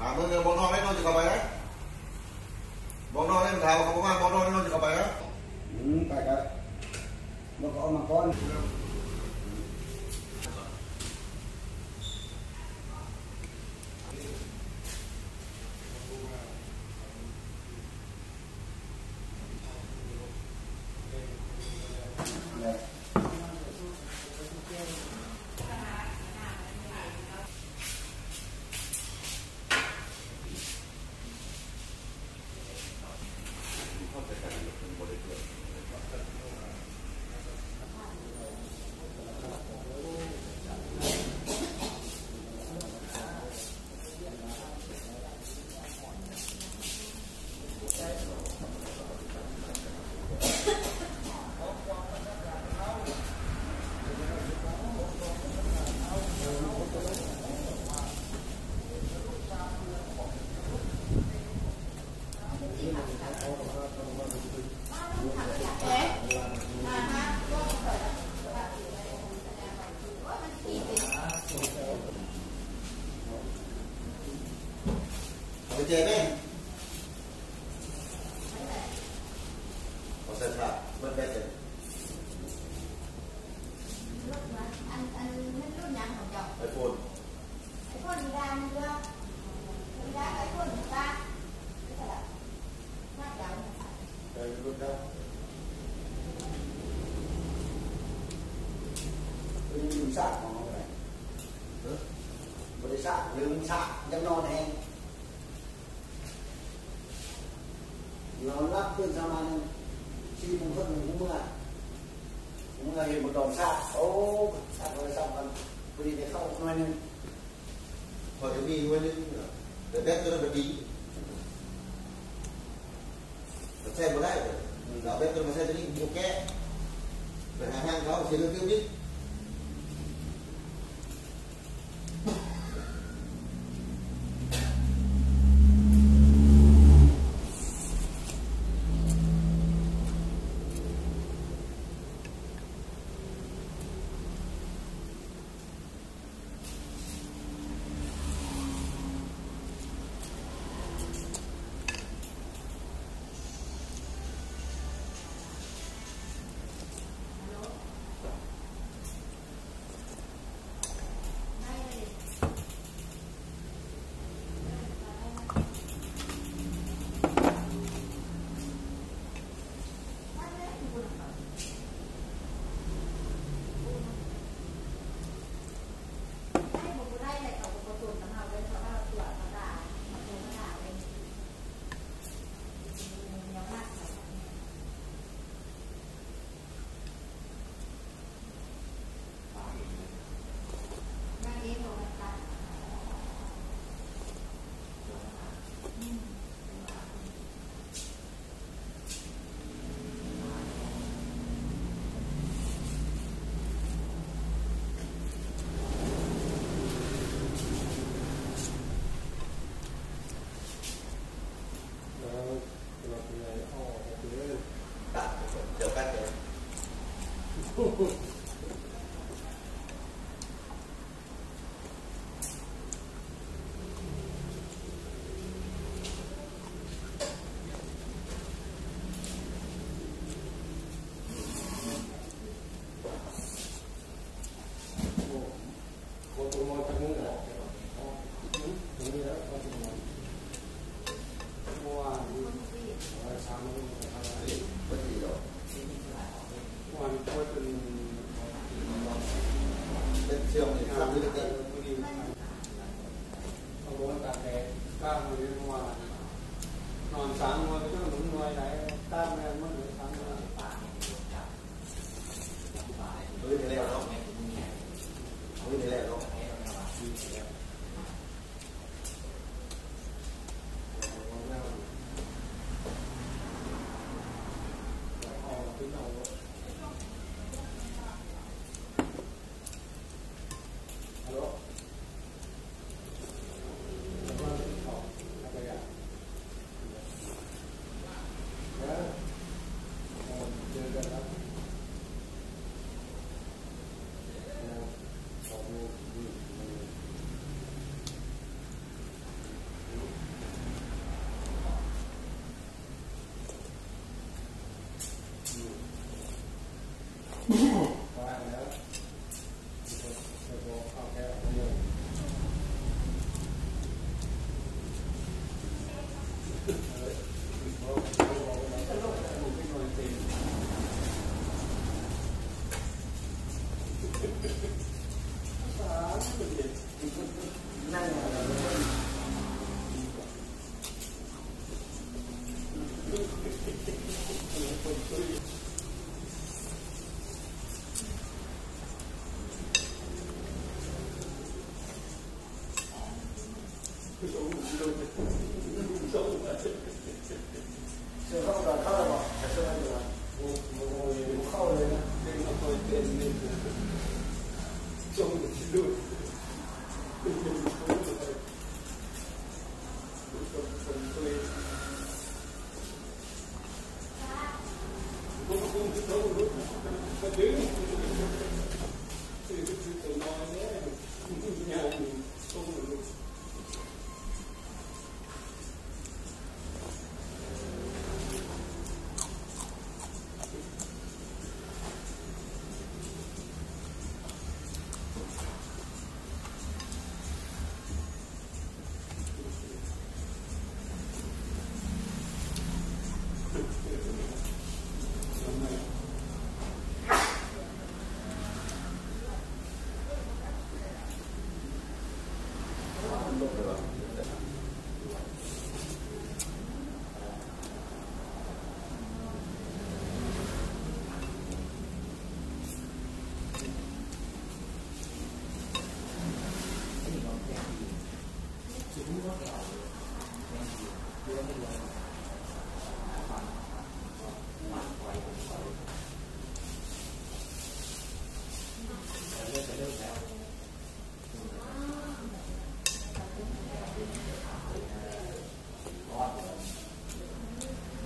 ຖາມເບິ່ງເດີ ບອກນ້ອງແດ່ ນ້ອງຈະເຂົ້າໄປນະ ບອກນ້ອງແດ່ ມັນຖາມວ່າເຂົາບໍ່ມາ ບອກນ້ອງແດ່ ນ້ອງຈະເຂົ້າໄປນະ. ອືມ ໄປກໍ ມັນກໍອອກມາກ່ອນ. ເອົາໄປແຈກແມ່ ເອົາໃສ່ຖາດ ເບິດແບັດເລີຍ. ອັນ ອັນ ມັນລຸ້ນຫຍັງຂອງເຈົ້າ? ໄອໂຟນ ໄອໂຟນ ອີກດ້ານໜຶ່ງເດີ ອີກດ້ານ ໄອໂຟນ ອີກດ້ານ ໄປໃສລະ? ມາດດາວ ເອີ ລຸ້ນເດີ ລືມສາກຂອງເຮົາໄປ ເອີ ບໍ່ໄດ້ສາກ ລືມສາກ ຍັງນອນແຮງ. ນອນຫຼັບຕື່ນເຊົ້າມານີ້ ສີ່ໂມງເຄິ່ງ ຫູເມືອ ຫູເມືອເຫັນໝາກດອງຊາກ ໂອ້ ຊາກໂທລະສັບມັນ ພໍດີໄດ້ເຂົ້າໜ່ວຍໜຶ່ງ ຂ້ອຍກໍມີໜ່ວຍໜຶ່ງ ແຕ່ແບັດໂຕນັ້ນມັນດີ ມັນໃຊ້ບໍ່ໄດ້ ເອົາແບັດໂຕນັ້ນມາໃສ່ໂຕນີ້ ມັນບໍ່ແກ້ ໄປຫາທາງເຂົາ ເສຍເງິນຕື່ມອີກ.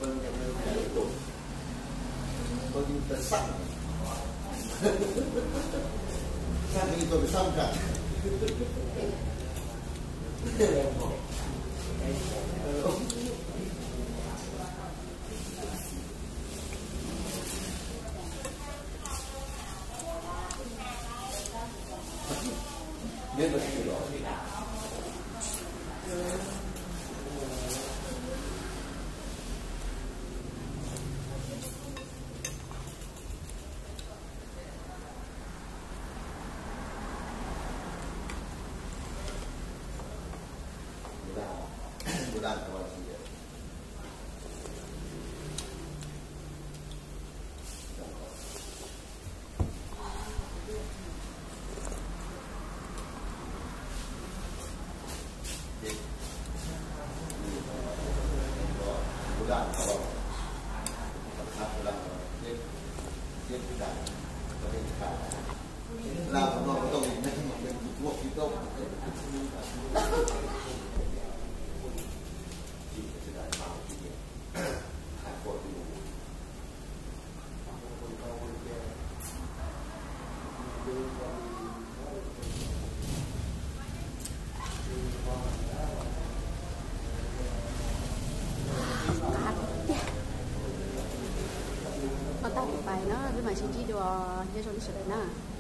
ເບິ່ງແຕ່ເບິ່ງແຕ່ຕົວ ເບິ່ງແຕ່ຊ້ຳ ຊ້ຳນີ້ຕົວໄປຊ້ຳກັນ. Mata ku pai na, lu ma siji dua, ya soli soli na.